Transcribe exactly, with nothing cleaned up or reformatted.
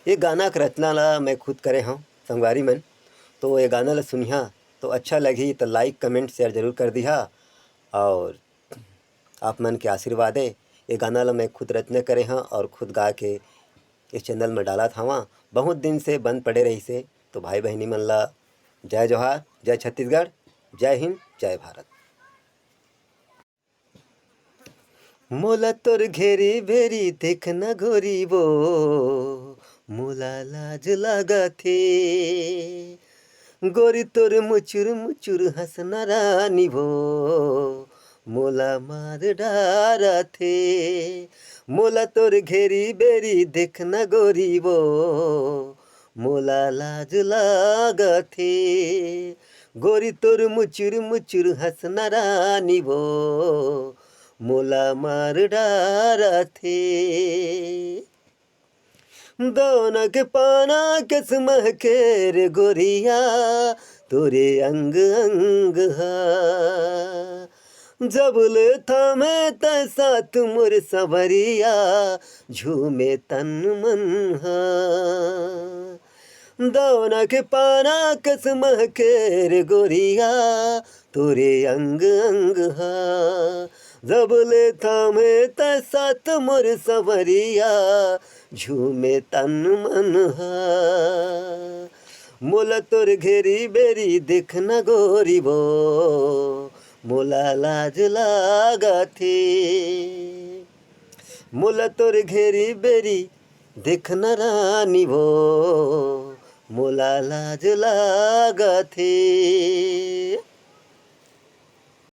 ये गाना के रचना ला मैं खुद करे हंव, संगवारी मन। तो ये गाना ला सुनिहा, तो अच्छा लगही तो like, comment, share जरूर कर दिहा। और आप मन के आशीर्वाद हे। ये गाना ला मैं खुद रचना करे हंव और खुद गा के इस channel में डालत हवं। बहुत दिन से बंद पड़े रहिसे, तो भाई बहिनी मन ला जय जोहार, जय छत्तीसगढ़, जय हिंद, जय भारत। मोला तोर घेरी बेरी देखना गोरी वो, मोला लाज लागथे। गोरी तोर मुचुर मुचुर हंसना रानी वो, मोला मार डारथे। मोला तोर घेरी बेरी देखना गोरी वो, मोला लाज लागथे। गोरी तोर मुचुर मुचुर हंसना रानी वो, मोला मार डारथे। दोना के पाना कस महके रे गोरिया, तोरे अंग अंग हा। जब ले थामे तै साथ मोर सवरिया, झूमे तन मन हा। दोना के पाना कस महके रे गोरिया, तोरे अंग अंग हा। जब ले थामे तै साथ मोर सवरिया, झूमे तन मन हा। मोला तोर घेरी बेरी देखना गोरी वो, मोला लाज लागथे। मोला तोर घेरी बेरी देखना रानी वो, मोला लाज लागथे।